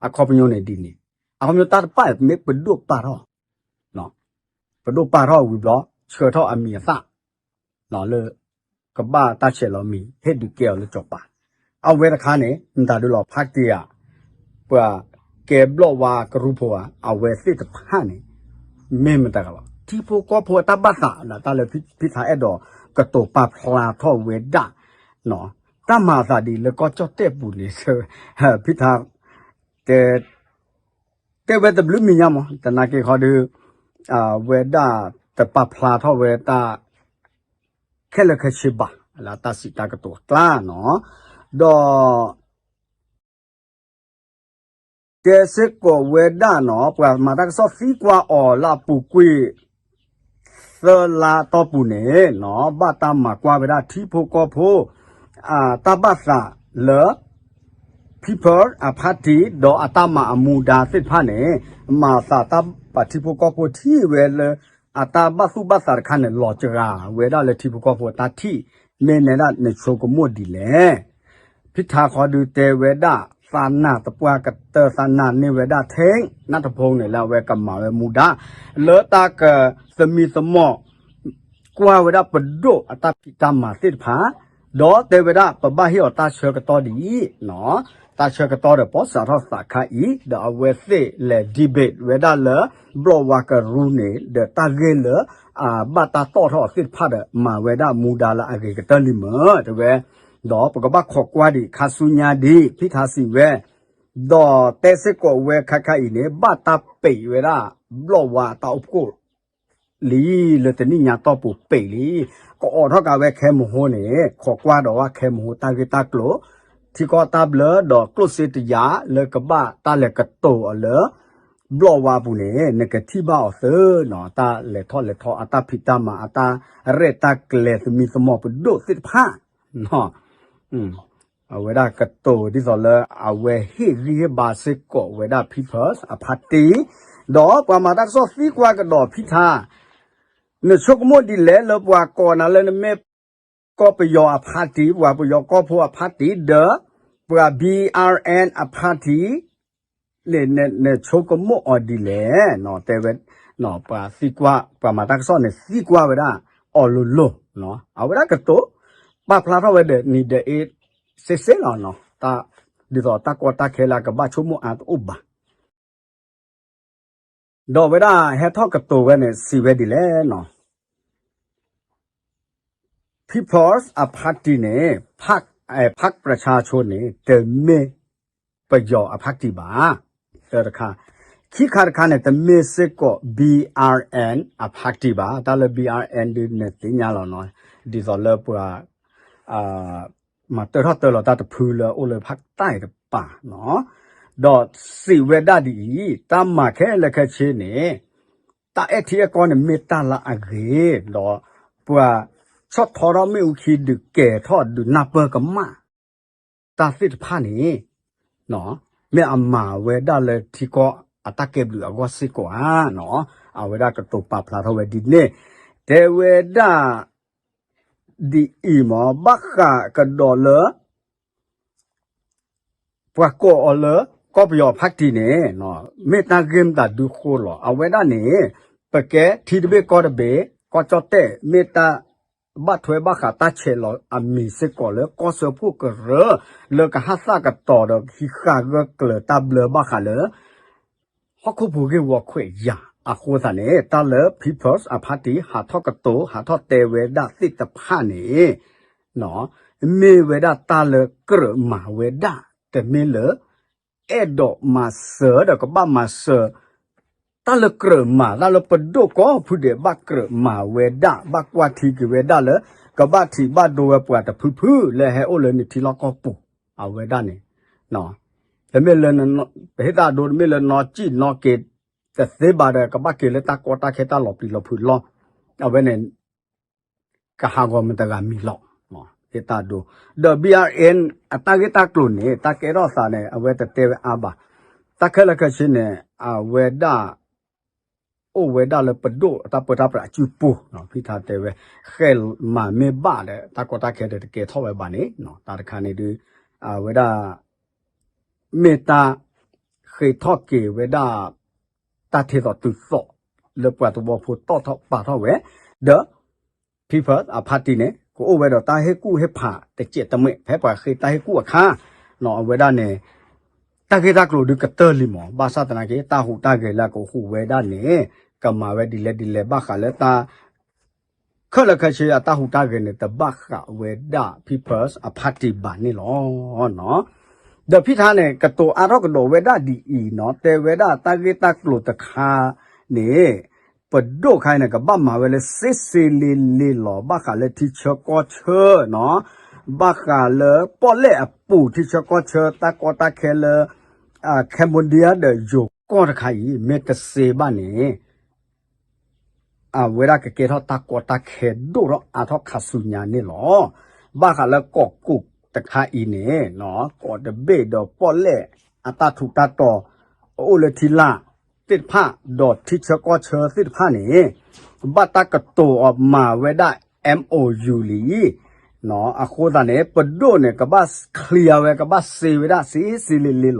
အခီပညီန့ၣ်ဒ်န့ၣ် အခီပညီတၢ်တဖၣ်မ့ၢ်ပဒိၣ်ပာ်ထီၣ် ပဒိၣ်ပာ်ထီၣ်ဝံၤဘျီ ဆှၢထီၣ်အမံၤအသၣ် လၢ ကဘၣ်တၢ်ဆဲးလီၤမံၤ ဟ့ၣ်ဒုးကဲအီၤလၢစီၤပၤ အဝဲတခါန့ၣ် မတၤဒုလီၤဖးတ့ၢ်ဧါ ပှၤကဲဘျီၣ်ဝါကရူၢ်ဖိဧါ အဝဲသ့ၣ်တဖၣ်န့ၣ် မ့ၢ်မတၤတဂၤလီၤ ထံဖိကီၢ်ဖိအတၢ်ဘၣ်သး တၢ်လၢဖံထါအဲၣ်ဒိးကတိၤပာ်ဖျါထီၣ်ဝဲဒၣ် တၢ်မၤအသးဒ်လၢကီၢ်ကၠီၣ်တဲၣ်ပူၤန့ၣ် ဖံထါ တဲဝဲတဘျုးမံၤညါမး သနာ်က့ဃီဒီး အဝဲဒၣ်တပာ်ဖျါထီၣ်ဝဲတၢ် ခဲလၢာ်ခဲဆ့ဘၣ် လၢတၢ်စံးတၢ်ကတိၤအကျါနီၤ, ဒီး တဲစ့ၢ်ကီးဝဲဒၣ်နီၤ ပှၤမၤတၢ်ကစီၣ်သံကွၢ်အီၤလၢအပူၤကွံာ် သၢလါအတီၢ်ပူၤန့ၣ်နီၤ ဘၣ်တၢ်မၤကွၢ်ဝဲဒၣ်ထံဖိကီၢ်ဖိ တၢ်ဘၣ်သးလၢ People အဖါတံၢ် ဒီးအတၢ်မၤအမူဒါသ့ၣ်တဖၣ်န့ၣ် မၤသးတၢ်ပာ်ထံဖိကီၢ်ဖိထံၣ်ဝဲလၢ အတၢ်ဘၣ်သူၣ်ဘၣ်သးတခါန့ၣ် လီၤစှၤဝဲဒၣ်လၢထံဖိကီၢ်ဖိအတၢ်ထံၣ် မ့ၢ်နဲဒၣ်နဆိကမိၣ်ဒ်လဲၣ် ဖံထါဃီဒုတဲဝဲဒၣ် သးနာ်သပှၢ်ကတၢၢ် သးနာ်န့ၢ်ဝဲဒၣ်ထဲ နၢ်တဖိန့ၣ်လၢအဝဲကမၤဝဲမူဒါ လၢတၢ်ကသမံသမိး ကွၢ်ဝဲဒၣ်ပဒိၣ်အတၢ်ဖံးတၢ်မၤသ့ၣ်တဖၣ် ဒီးတဲဝဲဒၣ်ပဘၣ်ဟ့ၣ်အီၤတၢ်ဆၢကတီၢ်ဒ်အံၤ, တၢ်ဆၢကတီၢ်ဒီးပီစးထီၣ်သးခါအံၤ ဒီးအဝဲသ့ၣ်လဲၤ debate ဝဲဒၣ်လၢ ဘျီၣ်ဝါကရူန့ၣ် ဒီးတၢ်ဂ့ၢ်လၢ အဘၣ်တၢ်တီၣ်ထီၣ်အီၤသ့ၣ်တဖၣ်ဒီး မၤဝဲဒၣ်မူဒါလၢအဂ့ၤကတၢၢ်လံမ့ၢ် တဲဝဲ, ဒီးပကဘၣ်ခိးကွၢ်ဒံးခါဆူညါဒ် ဖံထါစံးဝဲ, ဒီးတဲစ့ၢ်ကီးဝဲခါခါအံၤန့ၣ် ဘၣ်တၢ်ပံးဝဲဒၣ် ဘျီၣ်ဝါတၢ်အိၣ်ဖှိၣ် လံ လၢတနံၣ်ညါတီၢ်ပူၤပံးလံ, ကအိးထီၣ်က့ၤဝဲခဲမဟိန့ၣ် ခိးကွၢ်ဒီးဝဲခဲမဟိတၢ်ဂ့ၢ်တၢ်ကျိၤ, ထံကီၢ်တၢ်ဘျၢဒီးကျိၣ်စ့တယၤလၢကဘၣ်တၢ်လဲၤကတိၤအီၤလၢ ဘျီၣ်ဝါအပူၤန့ၣ် နကထံၣ်ဘၣ်အီၤသ့နီၤ, တၢ်လဲၤထီၣ်လဲၤထီအတၢ်ဖံးတၢ်မၤအတၢ်ရဲၣ်တၢ်ကျဲၤသမံသမိးပဒိၣ်သ့ၣ်တဖၣ် အဝဲဒၣ်ကတိၤဒ်သိးလၢအဝဲဟ့ၣ်ဂံၢ်ဟ့ၣ်ဘါစ့ၢ်ကီးဝဲဒၣ် People's အဖါတံၢ်, ဒီးပှၤမၤတၢ်ကစီၣ်သံကွၢ်ကဒီးဖံထါ, နဆိကမိၣ်ဒ်လဲၣ်လၢပှၤကိးနၤလၢနမ့ၢ် ကီၢ်ပယီၤအဖါတံၢ်, ပှၤပယီၤကီၢ်ဖိအဖါတံၢ်, ဒီးပှၤ B R N အဖါတံၢ် န့ၣ် နဆိကမိၣ်အီၤဒ်လဲၣ်, တဲဝဲ, ပှၤသံကွၢ် ပှၤမၤတၢ်ကစီၣ်န့ၣ်သံကွၢ်ဝဲဒၣ်အီၤလိၤလိၤ, အဝဲဒၣ်ကတိၤ ပာ်ဖျါထီၣ်ဝဲဒီးနံၤဒီးအ့ စ့စ့လီၤ, ဒ်သိးတၢ်ကီတၢ်ခဲလၢအကဘၣ်ဆိကမိၣ်အါတအိၣ်ဘၣ် People's အဖါတံၢ်န့ၣ် ဖးပြဆါဆိန့ၣ် တမ့ၢ်ပယီၤအဖါတံၢ်ဘၣ်, တၢတခါ, ခံခါတခါန့ၣ် တမ့ၢ်စ့ၢ်ကီး B R N အဖါတံၢ်ဘၣ်, တၢ်လၢ B R N ဒုးနသ့ၣ်ညါလီၤနီၤ, ဒ်သိးလၢပှၤ မၤတၢထီၣ်တၢလီၤတၢ်တဖုလၢအိၣ်လၢဖးတၢ်အံၤတပၤနီၤ, ဒီးစံးဝဲဒၣ်ဒ်အံၤ, တၢ်မၤခဲလၢာ်ခဲဆ့န့ၣ် တၢ်အဲၣ်ထံအဲၣ်ကီၢ်န့ၣ်မ့ၢ်တၢ်လၢအဂ့ၤ, ဒီးပှၤဆီၣ်ထီထီၣ်မ့ၣ်အူခံဒုးကဲၤထီၣ်ဒုးနၢ်ပၢၢ်ကမၣ် တၢ်သ့ၣ်တဖၣ်န့ၣ် မ့ၢ်အမၤဝဲဒၣ်လၢထံကီၢ်အတၢ်ကဲဘျုးအဂီၢ်စ့ၢ်ကီးဧါနီၤ, အဝဲဒၣ်ကတိၤပာ်ဖျါထီၣ်ဝဲဒ်န့ၣ်, တဲဝဲဒၣ် ဒ်အံၤမ့ၢ် ဘၣ်ဃးကဒီးလၢ ပှၤကိးအီၤလၢ ကီၢ်ပယီၤဖါတံၢ်န့ၣ် မ့ၢ်တၢ်ဂ့ၢ်မတၤဒုဃိလီၤ. အဝဲဒၣ်န့ၣ် ပကဲထံတဘ့ၣ်ကီၢ်တဘ့ၣ် ကီၢ်ကၠီၣ်တဲၣ် မ့ၢ်တၢ်ဘၣ်ထွဲဘၣ်ဃးတၢ်ဆဲးလီၤအမံၤစ့ၢ်ကီးလၢကီၢ်စၢဖှိၣ်ကရၢ လၢကဟးသၣ်ကတီၤဒီးဟံးဃာ်ဂၢၢ်ကျၢၤတၢ်ဘျၢဘၣ်ဃးလၢ ဟီၣ်ခိၣ်ဖိဂ့ၢ်ဝီခွဲးယာ်အဃိသတးန့ၣ် တၢ်လၢ People's အဖါတံၢ် ဟးထီၣ်ကတိၤ ဟးထီၣ်တဲဝဲဒၣ်သ့ၣ်တဖၣ်န့ၣ် မ့ၢ်ဝဲဒၣ်တၢ်လၢကြၢးမၤဝဲဒၣ် တမ့ၢ်လၢ အဲၣ်ဒိးမၤစၢၤဒီးကဘၣ်မၤစၢၤ တၢ်လၢကြၢးမၤ တၢ်လၢပဒိၣ်ကီၢ်ဖုဒဲးဘၣ်ကြၢးမၤဝဲဒၣ် ဘၣ်ကွၢ်ထံက့ၤဝဲဒၣ်လၢ ကဘၣ်ထံးဘၣ်ဒိဝဲပှၤတဖုဖုလၢဟဲအိၣ်လၢနထံလီၢ်ကီၢ်ပူၤ အဝဲဒၣ်န့ၣ် တမ့ၢ်လၢ ပဟ့ၣ်တၢ်ဒိ တမ့ၢ်လၢနီၢ်စံၣ်နီၢ်က့ၤ တသ့ဘၣ်ဒီး ကဘၣ်က့ၤလၢတၢ်ကီတၢ်ခဲတၢ်လီၤပျံၤလီၤဖုးလီၤ. အဝဲန့ၣ် ကဟးဂီၤမတဂၤမံၤလီၤ. ဟ့ၣ်တၢ်ဒိ ဒီး B R N အတၢ်ဂ့ၢ်တၢ်ကျိၤန့ၣ် တၢ်ကဲထီၣ်သးန့ၣ် အဝဲတတဲဝဲအါဘၣ်. တၢ်ခဲလၢာ်ခဲဆ့န့ၣ် အဝဲဒၣ် အိၣ်ဝဲဒၣ်လၢပဒိၣ်အတၢ်ပၢတၢ်ပြးအစုပူၤ ဖံထါတဲဝဲ ဃဲမၤမ့ၢ်ဘၣ်ဒီး တၢ်ကီတၢ်ခဲဒီးတကဲထီၣ်ဝဲဘၣ်န့ၣ် တၢ်တခါန့ၣ်ဒုး အဝဲဒၣ် မ့ၢ်တၢ် ဃ့ထီၣ်က့ၤဝဲဒၣ် တၢ်ထဲသိးတုၤသိး လၢပှၤသဝီဖိတီၣ်ထီၣ်ပာ်ထီၣ်ဝဲ ဒီး People's အဖါတံၢ်န့ၣ် ကအိၣ်ဝဲဒီးတၢ်ဟ့ၣ်ကူၣ်ဟ့ၣ်ဖးတစဲးတမှဲး ဖဲပှၤဃ့တၢ်ဟ့ၣ်ကူၣ်အခါ အဝဲဒၣ်န့ၣ် တၢ်ဂ့ၢ်တၢ်ကျိၤဒုးကတၢၢ်လံမး ဘၣ်ဆၣ်သနာ်က့ တၢ်ဟူးတၢ်ဂဲၤလၢအကဟူးဝဲဒၣ်န့ၣ် ကမၤဝဲဒ်လဲၣ်ဒ်လဲၣ်ဘၣ်ဃးလၢတၢ် ခဲလၢာ်ခဲဆ့အတၢ်ဟူးတၢ်ဂဲၤန့ၣ် တဘၣ်ဃးဝဲဒၣ် People's အဖါတံၢ်ဘၣ်န့ၣ်လီၤ. ဒီးဖံထါန့ၣ် ကတိၤအါထီၣ်ကဒီးဝဲဒၣ်ဒ်အံၤနီၤ, တဲဝဲဒၣ်တၢ်ဂ့ၢ်တၢ်ကျိၤတခါန့ၣ် ပဒိၣ်ခါအံၤန့ၣ် ကဘၣ်မၤဝဲလၢစ့စ့လ့လ့လီၤ. ဘၣ်ဃးလၢထံဆၢကီၢ်ဆၢနီၤ, ဘၣ်ဃးလၢပီၣ်လဲၣ်အပူၤ ထံဆၢကီၢ်ဆၢ တၢ်ကီတၢ်ခဲလၢ Cambodia ဒီးယိၤကီၢ်တခါအံၤ မ့ၢ်တစ့ဘၣ်န့ၣ် အဝဲဒၣ်ကကဲထီၣ်တၢ်ကီတၢ်ခဲဒိၣ်ထီၣ်အါထီၣ်ခါဆူညါန့ၣ်လီၤ. ဘၣ်ဃးလၢကီၢ်ကိးတခါအံၤန့ၣ် ကီၢ်တဘ့ၣ်ဒီးပီၣ်လဲၣ်အတၢ်ထူးတၢ်တီၤ အအိၣ်လၢထံလာ်သ့ၣ်တဖၣ် ဒီးထံဆၢကီၢ်ဆၢသ့ၣ်တဖၣ်န့ၣ် ဘၣ်တၢ်ကတိၤအီၤမၤဝဲဒၣ် MOU လံ. အဃိသတးန့ၣ် ပဒိၣ်န့ၣ် ကဘၣ် clear ဝဲ ကဘၣ်စ့ဝဲဒၣ်စ့စ့လ့လ့လီၤ.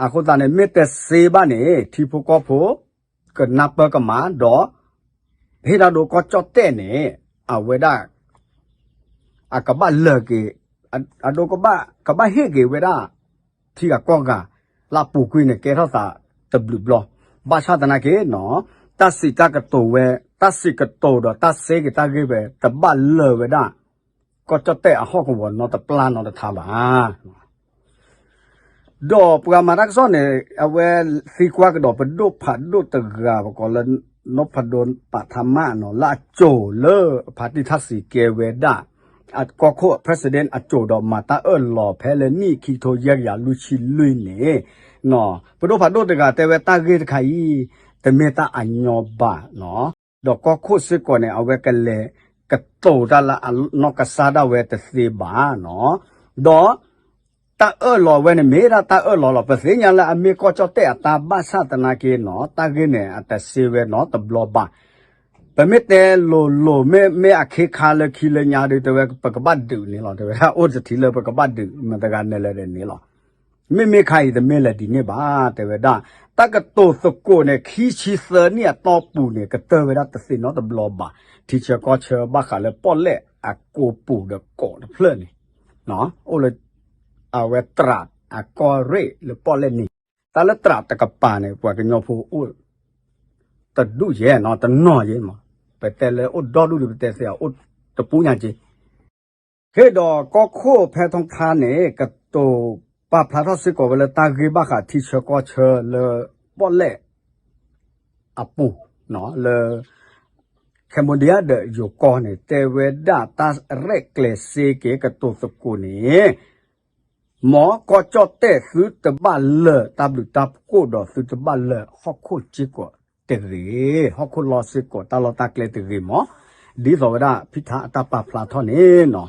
အဃိသတးန့ၣ် မ့ၢ်တစ့ဘၣ်န့ၣ် ထံဖိကီၢ်ဖိ ကနၢ်ပၢၢ်ကမၣ်ဒီး ဟ့ၣ်တၢ်ဒိကီၢ်ကၠီၣ်တဲၣ်န့ၣ် အဝဲဒၣ် အကဘၣ်လၢာ်က့ၤ အဒိကဘၣ် ကဘၣ်ဟ့ၣ်က့ၤဝဲဒၣ် ထံဂၤကီၢ်ဂၤ လၢအပူၤကွံာ်န့ၣ် ကဲထီၣ်သးတဘျုးဘျီ. ဘၣ်ဆၣ်သနာ်က့နီၤ တၢ်စံးတၢ်ကတိၤဝဲ တၢ်စံးကတိၤဒီးတၢ်စ့က့ၤတၢ်ဂ့ၢ်ဝဲ တဘၣ်လၢာ်ဝဲဒၣ် ကီၢ်ကၠီၣ်တဲၣ်အဟီၣ်ကဝီၤနီတပျၢ်နီတထါဘၣ်. ဒီးပှၤမၤတၢ်ကစီၣ်န့ၣ် အဝဲသံကွၢ်ကဒီးပဒိၣ်ဖးဒိၣ်တဂၤ ပကိးလၢ နီၢ်ဖးဒိၣ်ပာ်ထါမၣ်နီၤ လၢအစိၤလၢဖါတံၢ်ထၣ်စံးကဲဝဲဒၣ် ကီၢ်ခိၣ် president အစိၤဒီး မၤတၢ်အၢၣ်လီၤဖဲလၢနံၣ်ခံကထိယဲၢ်ကယၤလွံၢ်ဆံလွံၢ်န့ၣ် ပဒိၣ်ဖးဒိၣ်တဂၤတဲဝဲတၢ်ဂ့ၢ်တခါအံၤ တမ့ၢ်တၢ်အညီဘၣ်နီၤ. ဒီးကီၢ်ခိၣ်စ့ၢ်ကီးန့ၣ် အဝဲကလဲၤကတိၤတၢ်လၢအနီၢ်ကစၢ်ဒၣ်ဝဲတသ့ဘၣ်နီၤ. ဒီး တၢ်အၢၣ်လီၤဝဲန့ၣ် မ့ၢ်ဒၣ်တၢ်အၢၣ်လီၤလီၤ. ပသ့ၣ်ညါလၢအမ့ၢ်ကီၢ်ကၠီၣ်တဲၣ်အတၢ်ဘၣ်ဆၣ်သနာ်က့နီၤ တၢ်ဂ့ၢ်န့ၣ် အတစ့ဝဲနီတဘျီဘၣ်. ပမ့ၢ်တဲလိၤလိၤ မ့ၢ် မ့ၢ်အခ့ခါလၢခံလၢညါဒီး တဲဝဲပကဘၣ်ဒုးန့ၣ်လီၤ. တဲဝဲဒၣ် အိၣ်တထံၣ်လၢပကဘၣ်ဒုး မတၤတဂၤနဲလဲၣ်ဒီးန့ၣ်လီၤ. မ့မ့ၢ်ခါအံၤတမ့ၢ်လၢၤဒ်န့ၣ်ဘၣ်. တဲဝဲဒၣ် တၢ်ကတိၤသကိးန့ၣ် ခံဆံသၢနံၣ်အတီၢ်ပူၤန့ၣ် ကတၢၢ်ဝဲဒၣ်တသ့နီတဘျီဘၣ်. ထံဆၢကီၢ်ဆၢဘၣ်ဃးလၢပီၣ်လဲၣ်အကိာ်ပူၤဒီးကိးတဖျၢၣ်န့ၣ် အိၣ်လၢ အဝဲတြးအကီၢ်ရ့ၣ်လၢပီၣ်လဲၣ်န့ၣ် တၢ်လၢတြးတကပၤန့ၣ် ပှၤကညီဖိအိၣ်တဒူၣ်ယဲၢ်နီၤ တနီၤယဲၢ်မး. ပတဲလၢအိၣ်ဒီဒူၣ်ဒီး ပတဲသ့အအိၣ်တပူၤညါက့ ဟ့ၣ်ဒီးကီၢ်ခိၣ်ဖဲထီထါန့ၣ် ကတိၤပာ်ဖျါထီၣ်စ့ၢ်ကီးဝဲလၢတၢ်ဂ့ၢ်ဘၣ်ဃးထံဆၢကီၢ်ဆၢလၢပီၣ်လဲၣ်အပူၤ လၢ Cambodia ဒီးယိၤကီၢ်န့ၣ် တဲဝဲဒၣ်တၢ်ရဲၣ်ကျဲၤစ့က့ၤကတိၤသကိးန့ၣ် မ်ကီၢ်ကၠီၣ်တဲၣ်သုတဘၣ်လၢာ်တၢ်ဘျုးတၢ်ဖှိၣ်ဒီး သုတဘၣ်လၢာ်ဟီၣ်ခိၣ်စ့ၢ်ကီးတဂ့ၤ, ဟီၣ်ခိၣ်လီၢ်စ့ၢ်ကီး တၢ်လီၢ်တၢ်ကျဲတဂ့ၤမး. ဒ်သိးဝဲဒၣ်ဖံထါအတၢ်ပာ်ဖျါထီၣ်န့ၣ်နီၤ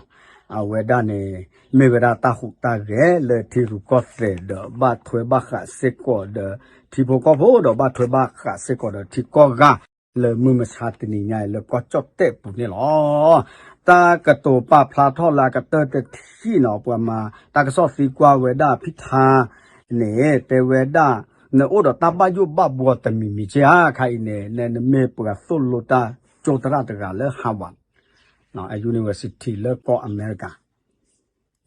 အဝဲဒၣ်န့ၣ် မ့ၢ်ဝဲဒၣ်တၢ်ဟူးတၢ်ဂဲၤလၢထံရူၢ်ကီၢ်သဲးဒီး ဘၣ်ထွဲဘၣ်ဃးစ့ၢ်ကီးဒီး ထံဖိကီၢ်ဖိဒီး ဘၣ်ထွဲဘၣ်ဃးစ့ၢ်ကီးဒီးထံကီၢ်ဂၤ လၢမုၢ်မဆါတနံၤညါအံၤလၢကီၢ်ကၠီၣ်တဲၣ်ပူၤန့ၣ်လီၤ. တၢ်ကတိၤပာ်ဖျါထီၣ်လၢအကတၢၢ်တထံၣ်နီၤ ပှၤမၤတၢ်ကစီၣ်သံကွၢ်ဝဲဒၣ်ဖံထါန့ၣ် တဲဝဲဒၣ် နအိၣ်ဒီးတၢ်ဘၣ်ယိၣ်ဘၣ်ဘှီတမံၤမံၤက့ဧါ ခါအံၤန့ၣ် နမ့ၢ်ပှၤသိၣ်လိတၢ်ကၠိသရၣ်တဂၤလၢ Harvard University လၢကီၢ်အမဲရကၤ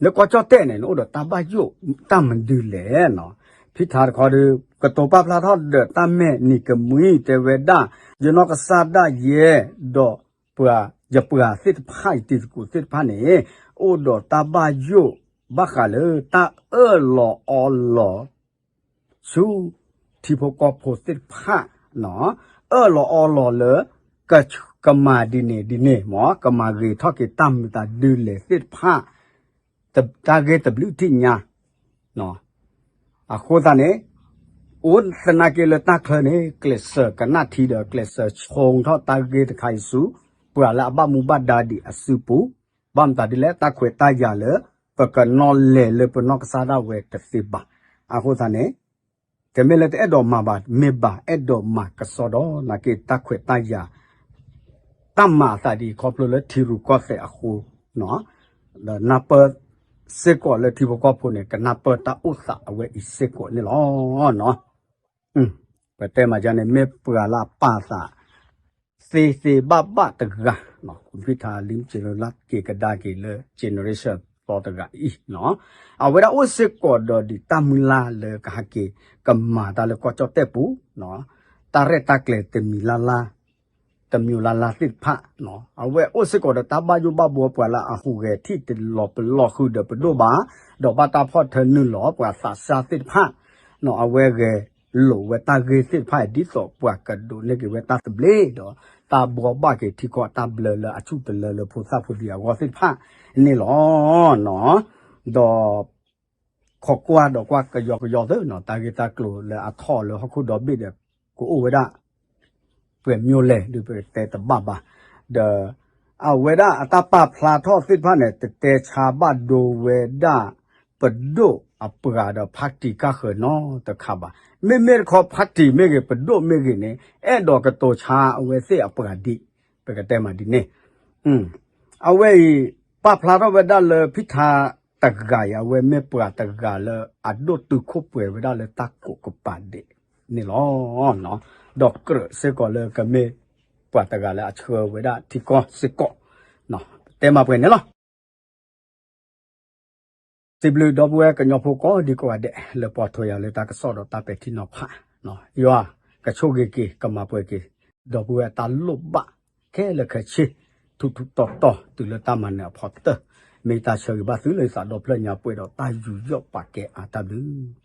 လၢကီၢ်ကၠီၣ်တဲၣ်န့ၣ် နအိၣ်ဒီးတၢ်ဘၣ်ယိၣ်တၢ်မနုၤလဲၣ်နီၤ. ဖံထါတခီဒီး ကတိၤပာ်ဖျါထီၣ်ဒီးတၢ်မဲာ်နံၤကမှံ တဲဝဲဒၣ် ယနီၢ်ကစၢ်ဒၣ်ယဲ ဒီးပှၤ ယပှၤသ့ၣ်တဖၣ် ယတံၤသကိးသ့ၣ်တဖၣ်န့ၣ် အိၣ်ဒီးတၢ်ဘၣ်ယိၣ်ဘၣ်ဃးလၢတၢ်အၢၣ်လီၤအီလီၤ ဆူ ထံဖိကီၢ်ဖိသ့ၣ်တဖၣ် အၢၣ်လီၤအီလီၤလၢ ကမၤဒ်န့ၣ်ဒ်န့ၣ်မး ကမၤဂ့ၤထီၣ်က့ၤတၢ်မုာ်တၢ်ဒုးလဲၣ်သ့ၣ်တဖၣ် တၢ်ဂ့ၢ်တဘျုးထံၣ်ညါ အဃိသတးန့ၣ် အိၣ်သနာ်က့လၢတၢ်ချၢန့ၣ် ကျဲးစၢးကနၣ်ထံဒီးကျဲးစၢးဆိထီၣ်တၢ်ဂ့ၢ်တခါအံၤဆူ ပှၤလၢအဘၣ်မူဘၣ်ဒါဒံးအစုပူၤ ဘၣ်မတၤဒ်လဲၣ် တၢ်ခွဲးတၢ်ယာ်လၢ ပကနီၣ်လဲၤလၢပနီၢ်ကစၢ်ဒၣ်ဝဲတသ့ဘၣ်. အဃိသတးန့ၣ် တမ့ၢ်လၢတအဲၣ်ဒိးမၤဘၣ် မ့ၢ်ဘၣ်အဲၣ်ဒိးမၤကစီဒီ နာ်က့တၢ်ခွဲးတၢ်ယာ် တၢ်မၤအသးဒ်ခီဖျိလၢထံရူၢ်ကီၢ်သဲးအဃိ ဒီးနၢ်ပၢၢ် စ့ၢ်ကီးလၢထံဖိကီၢ်ဖိန့ၣ် ကနၢ်ပၢၢ်တၢ်အိၣ်သးအဝဲအံၤစ့ၢ်ကီးန့ၣ်လီၤ. ပတဲမၤဒ်န့ၣ် မ့ၢ်ပှၤလၢအပာ်သး သ့သ့ဘၣ်ဘၣ်တဂၤ ဖံထါလံ က့ၤလၢက့ၤကဒါက့ၤလၢ generation သီတဂၤအံၤ အဝဲဒၣ်အိၣ်စ့ၢ်ကီးဒီးဒံးတၢ်မုၢ်လၢ်လၢကဟဲက့ၤ ကမၤတၢ်လၢကီၢ်ကၠီၣ်တဲၣ်ပူၤ တၢ်ရဲၣ်တၢ်ကျဲၤတမံၤလၢ်လၢ် တမံၤလၢ်လၢ်သ့ၣ်တဖၣ်, အဝဲအိၣ်စ့ၢ်ကီးဒီးတၢ်ဘၣ်ယိၣ်ဘၣ်ဘှီပှၤလၢအဟူးဂဲၤထံၣ်တလီၤပလီၢ်ဃုာ်ဒီးပဒိၣ်ဘၣ်, ဒီးဘၣ်တၢ်ဖီၣ်ထၢနုာ်လီၤပှၤသးစၢ်သ့ၣ်တဖၣ်, အဝဲဂဲၤလိာ်ဝဲတၢ်ဂ့ၢ်သ့ၣ်တဖၣ်အံၤ ဒ်သိးပှၤကဒိးန့ၢ်က့ၤဝဲတၢ်သဘျ့ဒီး တၢ်ဘှီဘၣ်က့ၤထံကီၢ်တၢ်ဘျၢလၢအဆူၣ်တလၢလၢဖိသၣ်ဖိဒံးအဂီၢ်သ့ၣ်တဖၣ်န့ၣ်လီၤ. ဒီး ခိးကွၢ်ဒီးကွၢ်ကယီကယီသ့ၣ်နီၤ တၢ်ဂ့ၢ်တၢ်ကျိၤလၢအထီၣ်လၢဟီၣ်ခိၣ်ဒီဘ့ၣ်ဒီး ကအိၣ်ဝဲဒၣ် ပှဲၤမျိလဲၣ် ဒုးပတဲတဘၣ်ဘၣ်, ဒီး အဝဲဒၣ်အတၢ်ပာ်ဖျါထီၣ်သ့ၣ်တဖၣ်န့ၣ် တတဲဆါဘၣ်ဒိဝဲဒၣ် ပဒိၣ်အပှၤဒီးဖါတံၢ်ကၢ်ဃၢၤနီတခါဘၣ်. မ့မ့ၢ်တခီဖါတံၢ်မ့ၢ်ဂ့ၤ ပဒိၣ်မ့ၢ်ဂ့ၤန့ၣ် အဲၣ်ဒိးကတိၤဆါအဝဲသ့ၣ်အပှၤဒံး, ပကတဲမးဒ်န့ၣ် အဝဲအံၤ ပာ်ဖျါထီၣ်ဝဲဒၣ်လၢဖံထါတဂၤအံၤ အဝဲမ့ၢ်ပှၤတဂၤလၢအဒိၣ်တုာ်ခိၣ်ပှဲၤဝဲဒၣ်လၢတၢ်ကိးကပၤဒဲးန့ၣ်လီၤ. ဒီးကြၢးစ့ၢ်ကီးလၢကမ့ၢ်ပှၤတဂၤလၢအဆှၢဝဲဒၣ်ထံကီၢ်စ့ၢ်ကီး, ပတဲမးပှဲၤန့ၣ်လီၤ. စံးဘျုးဒီပုၢ်ဝဲၢ်ကညီဖိကိးဒံကိးဂၤဒဲး လၢပိာ်ထွဲယၤလၢတၢ်ကစီၣ်ဒီးတၢ်ပဲာ်ထံနီၤဖး, ယွၤကဆိၣ်ဂ့ၤက့ၤ ကမၤပှဲၤက့ၤ ဒီပုၢ်ဝဲၢ်အတၢ်လိၣ်ဘၣ်ခဲလၢာ်ခဲဆ့ ထူးထူးတီၤတီၤ တုၤလၢတၢ်မၤနၢၤအဖီတၢၢ်, မ့ၢ်တၢ်ဆၢဂ့ၤဘၣ်သုလၢယသးဒီဖျၢၣ်ညါပှဲၤဒီးတၢ်ယူးယီၣ်ပာ်ကဲအါတၢ်ဘျုး